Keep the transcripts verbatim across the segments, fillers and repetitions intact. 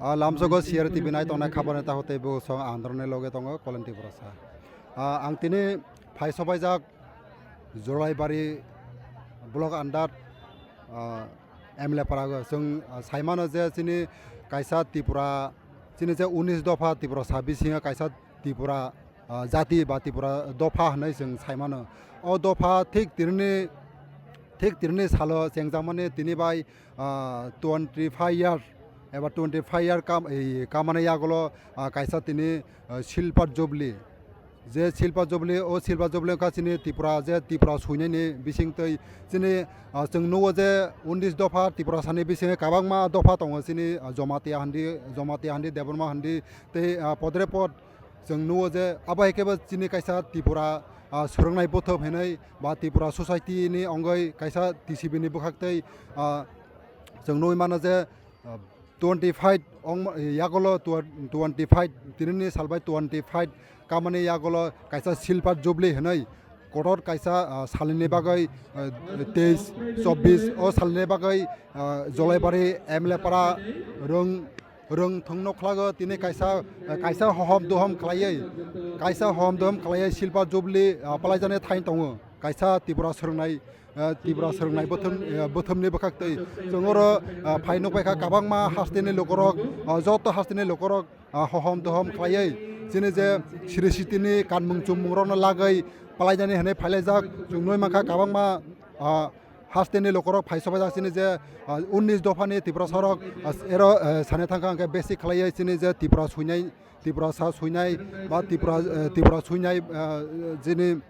Ah, lamsogo C R T V nai tongnai khabar ni takhuk tei bukhuk song ang norokni loge tongo Kolen Tiprasa. Ah, ang tini phai sobaijak Jolaibari block under, ah, M L A para o. Chwng, ah, saimano je chini kaisa Tripura, chini je unis dopha Tripura sa bisingo kaisa Tripura, ah, jati ba Tripura dopha hinwi chwng saimano. O dopha thik tinini, thik tinini salo chengjakmani tini bai, ah, twenty five year eba twenty five year kam, ei, kamani yagulo, ah, kaisa tini, ah, Silver Jubilee. Je Silver Jubilee, o Silver Jubilee wngkha chini Tripura, je Tripura suinani bisingtwi chini, ah, chwng nugo je unis dopha Tripura sani bisingo kwbangma dopha tongo chini, ah, Jamatia handi, Jamatia handi, Debbarma handi tei, ah, podre pod. Chwng nugo je abo hai khe bo chini kaisa Tripura, ah, swrwngnai bothop hinwi ba Tripura society ni ongoi kaisa T C B ni bwkhaktwi, ah, chwng nugwi mano je, ah, twenty five ong, yagulo tw-, twenty five, tinini sal bai twenty five kamani yagulo kaisa Silver Jubilee hinwi kotor kaisa, ah, salni bagwi, ah, teis, chobbish o salni bagwi, ah, Jolaibari M L A para rwng, rwng thwngno khlago tini kaisa, kaisa hohom dohom khlaiwi, kaisa hohom dohom khlaiwi Silver Jubilee, ah, palaijani thain tongo kaisa Tripura swrwngnai, ah, Tripura swrwngnai bothom, ah, bothomni bwkhaktwi chwng oro, ah, phai nukbaikha kwbangma hasteni lukurok, ah, joto hasteni lukurok, ah, hohom dohom khlaiwi chini je siri sitini kanmung chummungrokno lagwi palaijani hinwi phailaijak chwng nugwi mankha kwbangma, ah, hasteni lukurok phai sobaijak chini je, ah, unis dophani Tiprasarok, ah, ero, eh, sani thangkha hwnkhe besi khlaiwi chini je Tripura suinai, Tiprasa suinai ba Tripura, eh, Tripura suinai, eh, chini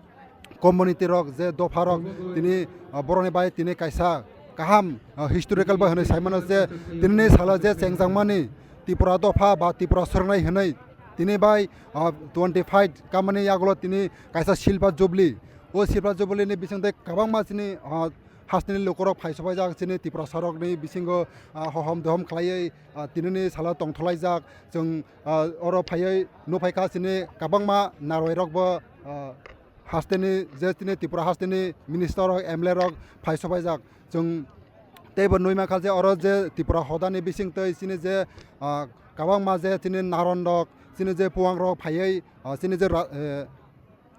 community rok je dopharok tini, ah, borokni bai tini kaisa kaham, ah, historical bai hinwi saimano je tinini salo je chengjakmani Tripura dopha ba Tripura swrwngnai hinwi tini bai, ah, twenty five kamani yagulo tini kaisa Silver Jubilee. O Silver Jubilee ni bisingtwi kwbangma chini, ah, hasteni lukurok phai sobaijak chini Tiprasarokni bisingo, ah, hohom dohom khlaiwi, ah, tinini salo tongtholaijak. Chwng, ah, oro phaiwi nukphaikha chini kwbangma narwai rokbo, ah, hasteni je chini Tripura hasteni minister rok, M L A rok phai sobaijak. Chwng teibo nugwi mankha je oro je Tripura hodani bisingtwi chini je, ah, kwbangma je chini naron rok, chini je puang rok phaiwi, ah, chini je ra-, eh,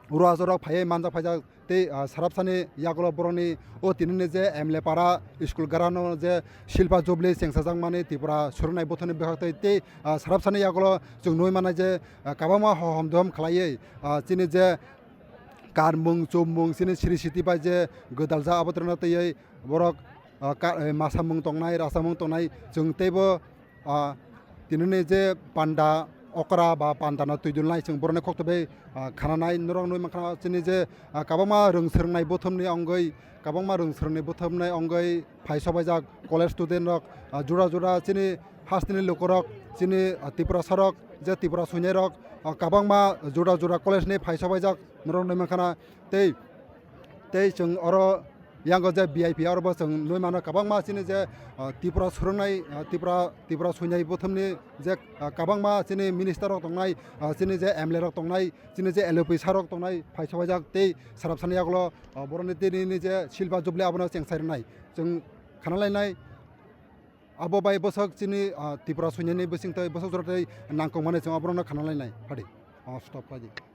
Ruajarok phaiwi manjak phaijak tei, ah, sarabsani yagulo borokni o tinini je M L A para school garano je Silver Jubilee chengsajakmani Tripura swrwngnai bothorni bwkhaktwi tei, ah, sarabsani yagulo chwng nugwi mannai je, ah, kwbangma hohom dohom khlaiwi, ah, chini je kanmung chummung chini siri siti bai je gwdaljak abo twrwngno twiwi borok, ah, ka-, eh, masamung tongnai, rasamung tongnai chwng teibo, ah, tinini je panda okra ba panda no twi dulnai chwng borokni khokto bai, ah, khananai norok nugwi mankha chini je, ah, kwbangma rwng swrwngnai bothomni ongwi, kwbangma rwng swrwngnai bothomni ongwi phai sobaijak college student rok, ah, jora jora chini hasteni lukurok, chini, ah, Tiprasarok je Tripura suinai rok, ah, kwbangma jora jora college ni phai sobaijak norok nugwi mankha tei, tei chwng oro yango je V I P orobo chwng nugwi mano kwbangma chini je, ah, Tripura swrwngnai, ah, Tripura, Tripura suinai bothomni je, ah, kwbangma chini minister rok tongnai, ah, chini je M L A rok tongnai, chini je L O P sir rok tongnai phai sobaijak tei sarabsani yagulo, ah, borokni tinini je Silver Jubilee abono chengsairwnai chwng khanalainai. Abo bai bwswk chini, ah, Tripura suinani bisingtwi bwswk jora tei nangkukmani chwng aborokno khanalainai phadi. Oh, stop khlai di.